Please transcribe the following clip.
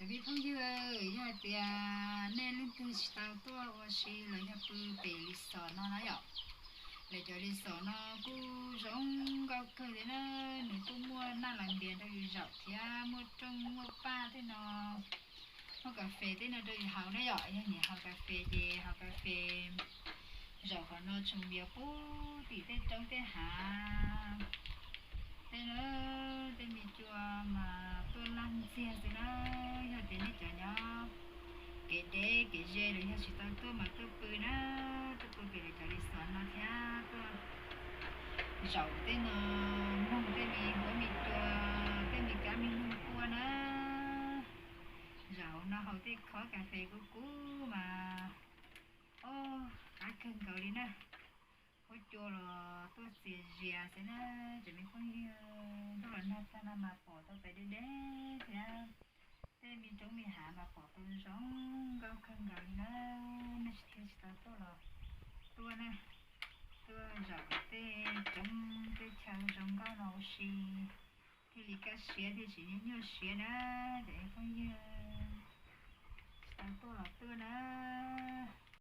Cov me phooj ywg, yog hais tias nej leej twg tsis tau tuaj ua si los yog pw pem resort no na yom, lawv cov resort no kuj zoo nkauj kawg li na. Nws kuj muaj naj las npias rau yus zaum thiab muaj rooj muaj paj tej no, muaj kas fes tej no rau yus haus na yom. Yog nyiam haus kas fes ces haus kas fes. Zaum qhov no tshwm vias pub tim tej roob tej hav tej na. Tej me cua mas tuaj laj ntxiag xwb na. Yog tias nej cov nyob kev deb kev ze los yog tsis tau tuaj mas tuaj pw na, tuaj pw pem lawv cov resort no thiab tuaj zaum tej no, mloog tej me huab me cua, tej me kab me noog quaj na. Zaum no haus tej khob kas fes kub kub mas, o, qab kawg nkaus li na. Huab cua los tuaj txias zias xwb na. Cov me phooj ywg, ntuj los nag tag no mas pom tau pes deb deb thiab. Tej me roob me hav mas pom tau zoo nkauj kawg nkaus li na. Nej tsis, thiaj tsis tau tuaj los tuaj na, tuaj zaum tej roob tej chaw zoo nkauj no ua si thiaj li kaj siab thiaj tsis nyuaj nyuaj siab na. Cov me phooj ywg, tsis tau tuaj los tuaj na.